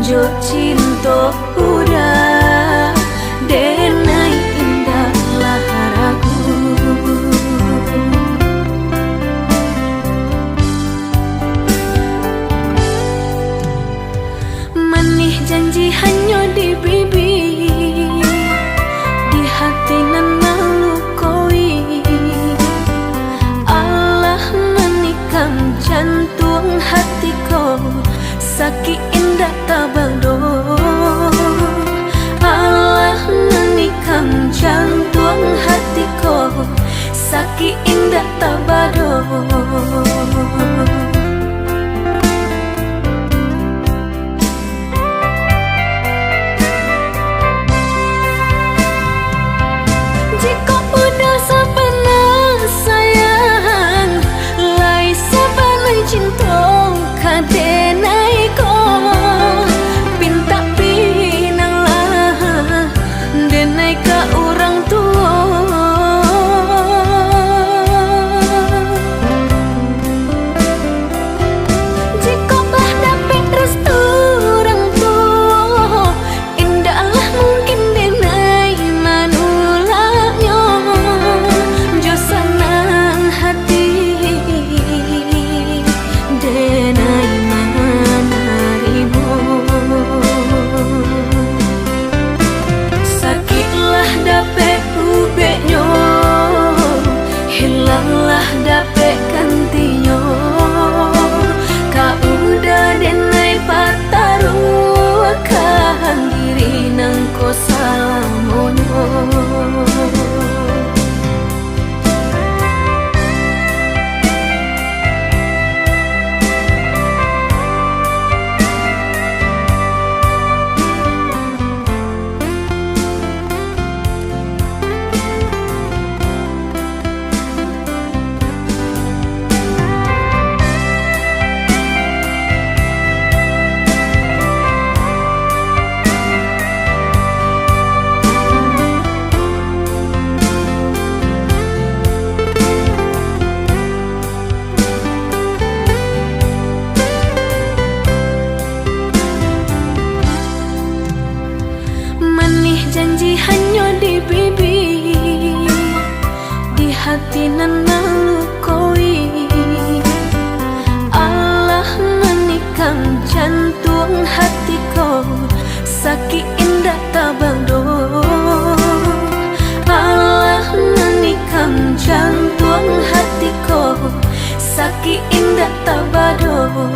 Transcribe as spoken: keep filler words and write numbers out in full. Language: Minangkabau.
Jo cinto uda, denai indak lah ragu. Manih janji hanyo di bibia, di hati nan malukoi. Alah manikam jantuang hati ko, sakik indak taba doh. Alah manikam jantuang hati ko, sakik indak taba doh. Jikok uda sabana sayang, lai sabana cinto ka denai ko, pintak pinanglah denai ka urang tuo. Jikok lah dapek restu urang tuo, indaklah mungkin denai manulaknyo. Jo sanang hati denai manarimo. Sakiklah dapek ubeknyo, hilanglah dapek gantinyo. Ka uda denai pataruahkan diri nangko salamonyo. Manih janji hanyo di bibia, di hati nan malukoi. Alah manikam jantuang hati ko, sakik indak taba doh. Alah manikam jantuang hati ko, sakik indak taba doh.